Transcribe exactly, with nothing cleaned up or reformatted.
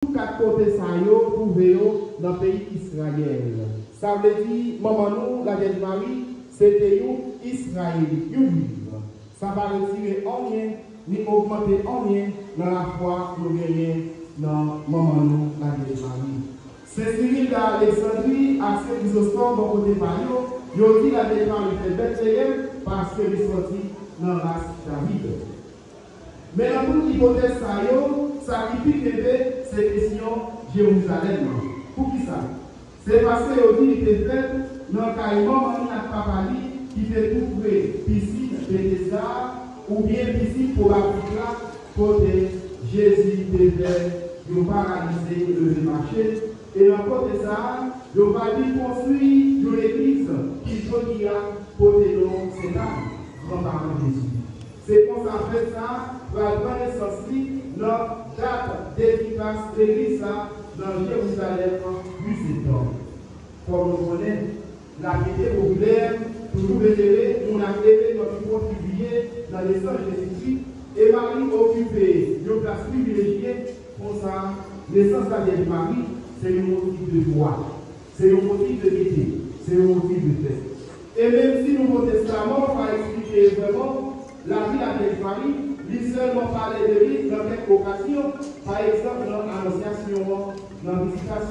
Tout kat kote sa yo twouve yo nan peyi Izrayèl. Sa vle di, manman nou, Lavyèj Mari, se te yon Izrayelit, yon Jwif. Sa pa retire anyen, ni ogmante anyen nan lafwa nou genyen nan manman nou, Lavyèj Mari. Sen Siril de Aleksandri ak Sen Krizostòm bò kote pa yo, yo di Lavyèj Mari fèt Betleyèm paske li sòti nan ras David. Men nan tout ipotèz sa yo, sa ki pi kenbe, se kesyon Jerizalèm nan. Poukisa? Se paske yo di li te fèt nan kay manman li ak papa li ki te tou pre pisin Betesda a, oubyen pisin pwob apit la, kote Jezi te fè yon paralize leve mache, e nan kote sa a, yo pral vin konstwi yon legliz ki jodi a pote non Sentàn, granparan Jezi. Se konsa fèt sa a pral pran nesans li nan dat dedikras legliz sa a nan Jerizalèm, uit septanm. Kòm nou konnen, lapyete popilè toujou venere moun ak evenman ki kontribiye nan nesans Jezikri, e Mari okipe yon plas privilejye. Konsa, nesans Lavyèj Mari se yon motif de jwa, se yon motif de gete, se yon motif de fèt. E menm si Nouvo Testaman pa eksplike vrèman lavi Lavyèj Mari, li sèlman pale de li nan kèk okazyon, pa egzanp nan Anonsyasyon an, nan Vizitasyon